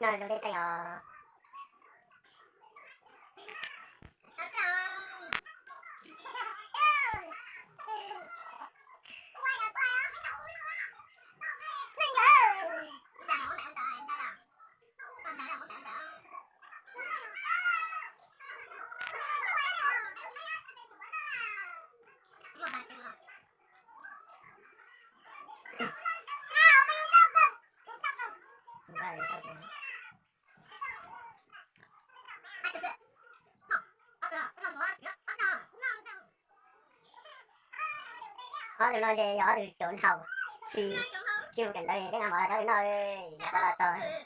No zoo tej teg os. Ob tug no ces yog ob tug tsuav nau, tsis, tsis mus kawm ntawv, tej no mov rau noj, yog pab los txog.